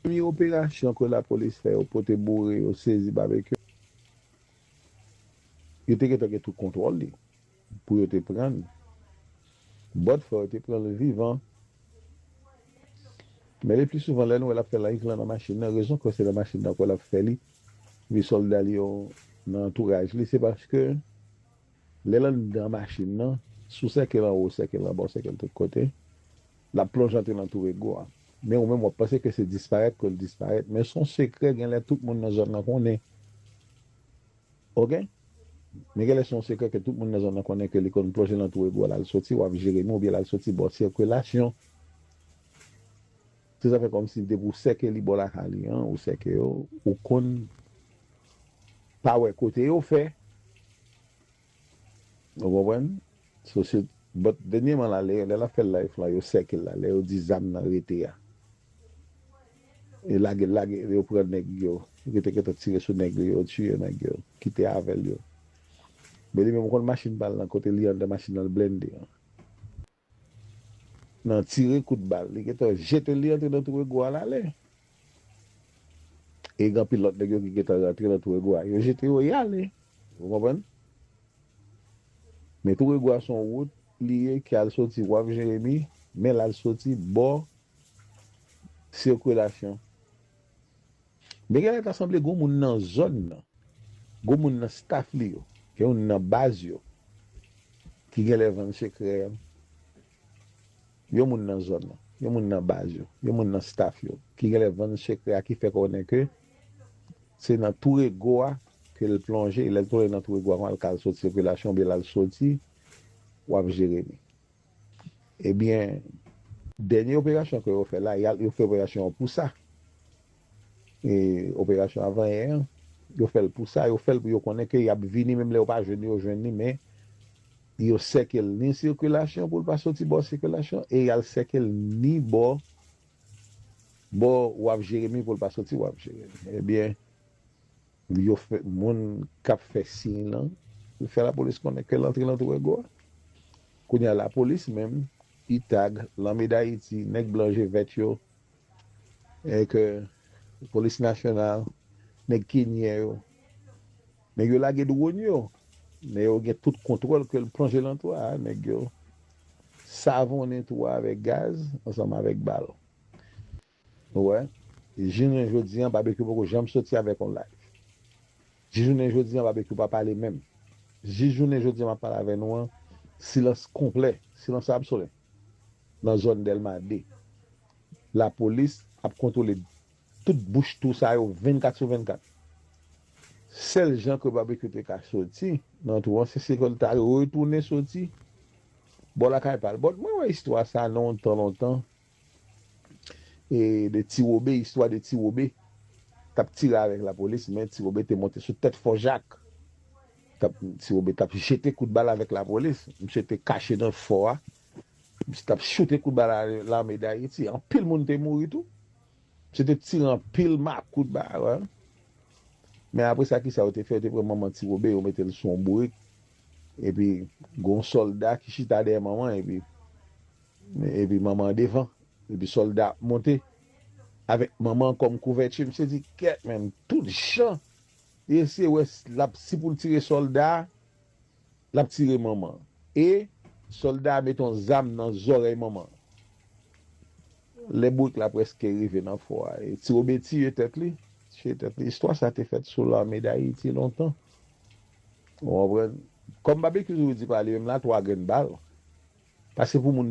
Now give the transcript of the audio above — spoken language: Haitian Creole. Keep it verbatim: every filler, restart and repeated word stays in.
Premye operasyon ke lapolis fè, yo pote boure, yo sezi Babekyou. Yo te gentan gen tout kontwòl li pou yo te pran l. But fò yo te pran l vivan. Men le pli souvan, lè nou wè l ap fè l annik lan nan machin nan, rezon ke se nan machin nan ke l ap fè li, vi sòlda li yo nan antouraj li, se paske lè l anndan machin nan, si w sèke l anwo, w sèke l anba, w sèke l tout kote, l ap plonje antre nan tou rego a. Men ou menm, w ap panse ke se disparèt ke l disparèt. Men se yon sekrè, genlè tout moun nan zòn nan konnen. Oke? Men genlè se yon sekrè ke tout moun nan zòn nan konnen ke li konn plonje nan tou rego a, l al soti, w ap jere men, oubyen l al soti bò sikilasyon. Se sa fè kòmsi depi w sèke li bò lakay li an, ou sèke yo, ou konn pa wè kote yo fè. Ou konprann? So, se, but dènyèman la, lè, lè l ap fè live lan, yo sèke l la, lè yo di zam nan rete a. E lage, lage, yo pran nèg yo. Yo te gentan tire sou nèg yo, yo tiye nèg yo. Kite avè l yo. Men li menm, ou konn machin pa l nan kote li anndan machin nan, l blende an. Nan tire kout bal, li gentan jete li antre nan tou rego a, l ale. E gen anpil lòt nèg yo ki gentan rantre nan tou rego a. Yo jete yo, y ale. Ou konprann? Men tou rego a se yon wout li ye ki al soti Waf Jeremi, men l al soti bò sikilasyon. Men genlè ta sanble gon moun nan zòn nan, gon moun nan staff li yo, gen moun nan baz yo, ki genlè vann sekrè a. Yon moun nan zòn nan, yon moun nan baz yo, yon moun nan staff yo, ki genlè vann sekrè a, ki fè konnen ke se nan tou rego a ke l plonje, e lè l plonje nan tou rego a, l ka al soti sikilasyon, oubyen l al soti Waf Jeremi. Ebyen, dènye operasyon ke yo fè la, y al, yo fè operasyon an pou sa. E operasyon avanyè an, yo fè l pou sa, yo fè l pou yo konnen ke y ap vini, menm lè yo pa jwenn li, yo jwenn li, men yo sèke l ni sikilasyon pou l pa soti bò sikilasyon, e y al sèke l ni bò, bò Waf Jeremi pou l pa soti Waf Jeremi. Ebyen, yo fè, moun k ap fè siy lan, yo fè lapolis konnen ke l antre nan tou rego a. Kounye a, lapolis menm, itag, Lame Dayiti, nèg blan je vèt yo, e ke polis nasyonal, nèg kenyen yo, nèg yo lage dwòn yo, men yo gen tout kontwòl ke l plonje nan twa a, nèg yo savonnen twa a avèk gaz ansanm avèk bal. Ou wè, jis jounen jodi an, Babekyou poko janm soti avèk yon live. Jis jounen jodi an, Babekyou pa pale menm. Jis jounen jodi an, m ap pale avè nou an, silans konplè, silans absoli. Nan zòn Dèlma de, lapolis ap kontwole tout bouch twou sa yo vennkat sou vennkat. Sèl jan ke Babekyou te ka soti nan twou an, se si ke l ta retounen soti bò lakay pa l. But mwen wè istwa sa lontan, lontan. E de Ti Wobe, istwa de Ti Wobe t ap tire avèk lapolis, men Ti Wobe te monte sou tèt Fò Jak. T ap, Ti Wobe t ap jete kout bal avèk lapolis. Misye te kache nan fò a. Misye t ap choute kout bal a Lame Dayiti. Anpil moun te mouri tou. Misye te tire anpil makout ba, wè. Men apre sa, kisa yo te fè? Yo te pran manman Ti Wobe, yo mete l sou yon bourik. Epi, gen yon sòlda ki chita dèyè manman, epi, epi manman an devan. Epi sòlda ap monte avèk manman an kòm kouvèti. Misye di, kèt, men tout jan li eseye wè s-, l ap, si pou l tire sòlda a, l ap tire manman an. E sòlda a mete yon zam nan zòrèy manman an. Lè bourik la prèske rive nan fò a, e Ti Wobe tiye tèt li. Tiye tèt li. Istwa sa te fèt sou Lame Dayiti lontan. Ou konprann? Kòm Babekyou toujou di pa li menm la, twa grenn bal. Pase pou moun